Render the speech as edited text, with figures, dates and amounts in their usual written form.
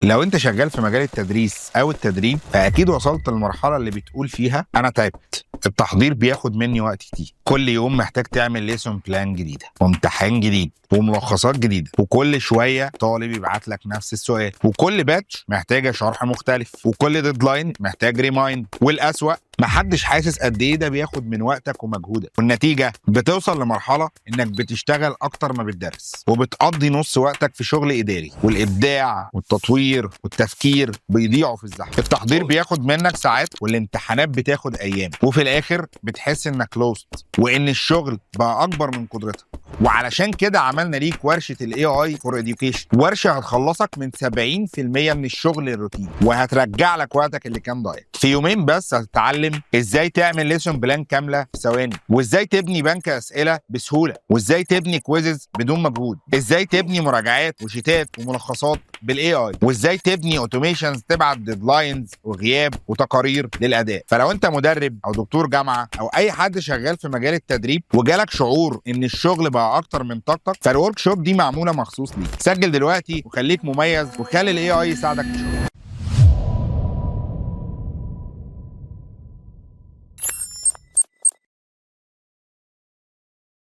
لو انت شغال في مجال التدريس او التدريب، فاكيد وصلت للمرحلة اللي بتقول فيها: انا تعبت، التحضير بياخد مني وقت كتير، كل يوم محتاج تعمل lesson plan جديدة وامتحان جديد وملخصات جديده، وكل شوية طالب يبعت لك نفس السؤال، وكل batch محتاجه شرح مختلف، وكل deadline محتاج remind. والاسوأ محدش حاسس قد ايه ده بياخد من وقتك ومجهودك. والنتيجة بتوصل لمرحلة انك بتشتغل اكتر ما بتدرس، وبتقضي نص وقتك في شغل اداري، والابداع والتطوير والتفكير بيضيعوا في الزحمه. التحضير بياخد منك ساعات والامتحانات بتاخد ايام، وفي الاخر بتحس انك lost وان الشغل بقى اكبر من قدرتك. وعلشان كده عملنا ليك ورشه ال AI for education، ورشه هتخلصك من 70% من الشغل الروتيني وهترجع لك وقتك اللي كان ضايع. في يومين بس هتتعلم ازاي تعمل lesson plan كاملة في ثواني، وازاي تبني بنك اسئلة بسهوله، وازاي تبني quizzes بدون مجهود، ازاي تبني مراجعات وشيتات وملخصات بال AI، وازاي تبني automations تبعت deadlines وغياب وتقارير للاداء. فلو انت مدرب او دكتور جامعه او اي حد شغال في مجال التدريب وجالك شعور ان الشغل بقى اكتر من طاقتك، فال workshop دي معمولة مخصوص ليك. سجل دلوقتي وخليك مميز وخلي ال AI يساعدك في شغلك.